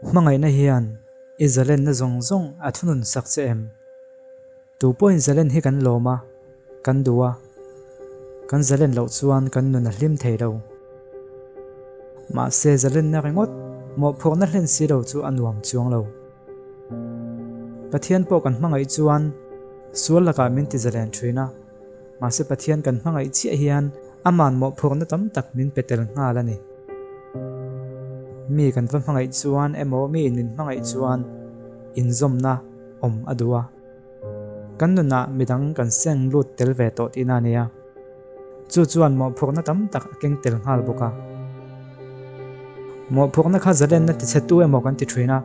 Hmangaihna hian i zalenna zawng zawng a thunun sak che em? Tu pawhin zalen hi kan lawm a, kan duh a, kan zalen loh chuan kan nun a hlim thei lo. Mahse zalenna ringawt mawhphurhna hlen si lo chu a nuam chuang lo. Pathian pawh kan hmangaih chuan sual lakah min ti zalen thin a, mahse Pathian kan hmangaih chiah hian aman mawhphurhna tam tak min pe tel nghal a ni. Mi kan va hmangaih chuan emaw miin min hmangaih chuan inzawmna awm a duh a. Kan nunah midang kan seng lut tel ve tawh tihna a nia. Chu chuan mawhphurhna tam tak a keng tel nghal bawk a. Mawhphurhna kha zalenna tichhetu emaw kan ti thin a,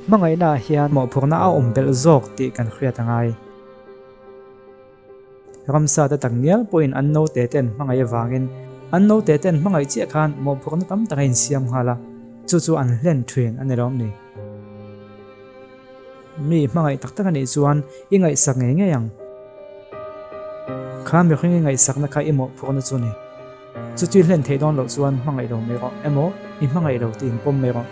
hmangaihnaah hian mawhphurhna a awm belh zawk tih kan hriat a ngai. Ramsa te tak ngial pawhin an naute te an hmangaih avangin an naute te an hmangaih chiah khan mawhphurhna tam tak a insiam nghal a, chu chu an hlen thin a ni lawm ni. Mi hmangaih tak tak a nih chuan i ngaihsak ngei ngei ang. Kha mihring i ngaihsakna kha i mawhphurhna chu a ni. Chuti hlen theih dawn loh chuan hmangaih lo mai rawh emaw i hmangaih lo tih inpawm mai rawh.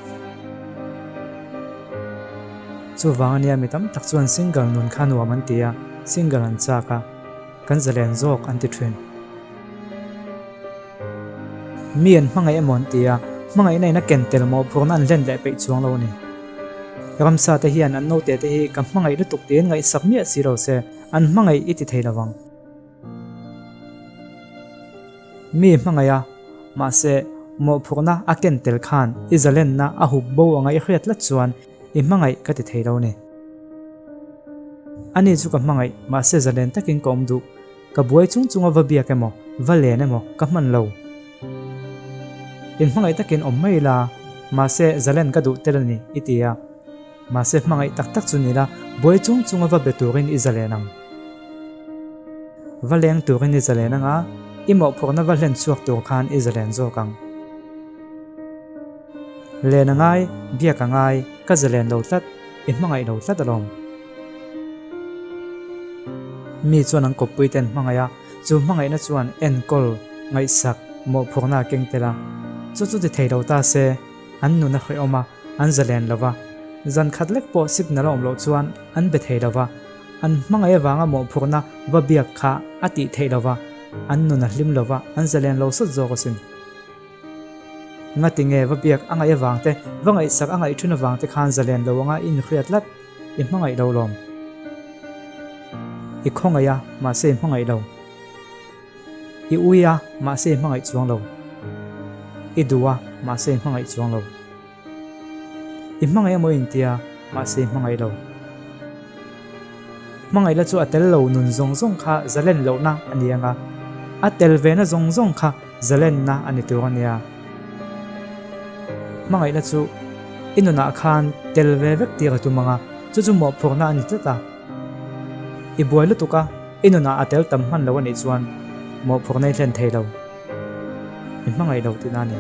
Chuvang ania mi tam tak chuan single nun kha nuam an ti a, single an chak a, kan zalen zawk an ti thin. Mi an hmangaih emaw an ti a, hmangaihna in a ken tel mawhphurhna an hlen leh peih chuang lo a ni. Ramsa te hian an naute te hi ka hmangaih lutuk tiin ngaihsak miah si lo se, an hmangaih i ti thei lo vang. Mi hmangaih a, mahse mawhphurhna a ken tel khan i zalenna a hup bo anga i hriat tlat chuan i hmangaih ka ti thei lo ni. Ani chu ka hmangaih, mahse zalen takin ka awm duh. Ka buai chung chunga va biak emaw, va len emaw ka hman lo. Inhmangaih takin awm mai ila, mahse zalen ka duh tel a ni, i ti a. Mahse hmangaih tak tak chu ni la, buai chung chunga va be turin i zalen ang. Va leng turin i zalen ang a, i mawhphurhna va hlen chhuak tur khan i zalen zawk ang. Len a ngai, biak a ngai, ka zalen lo tlat, i hmangaih lo tlat alawm. Mi chuan an kawppui te an hmangaih a, chu hmangaihna chuan enkawl, ngaihsak, mawhphurhna a keng tel a. Chu chu ti thei lo ta se, an nun a hrehawm a, an zalen lo va. Zan khat lek pawh signal a awm loh chuan an be thei lo va, an hmangaih avanga mawhphurhna va biak kha a tih theih lo va, an nun a hlim lo va, an zalen lo sawt zawk asin. Ngati nge va biak a ngaih avang te, va ngaihsak a ngaih thin avang te khan zalen lo anga i inhriat tlat, i hmangaih lo lawm. I khawngaih a, mahse i hmangaih lo. I ui a, mahse i hmangaih chuang lo. I duh a, mahse i hmangaih chuang lo. I hmangaih emaw intia, mahse i hmangaih lo. Hmangaihna chu a tel lo nun zawng zawng kha zalen lohna a ni ang a, a tel vena zawng zawng kha zalenna a ni tur a nia. Hmangaihna chu i nunah khan tel ve vek tir a tum ang a, chu chu mawhphurhna a ni tlat a. I buai lutuk a, i nunah a tel tam hman lo a nih chuan mawhphurhna i hlen thei lo. I hmangaih lo tihna a ni.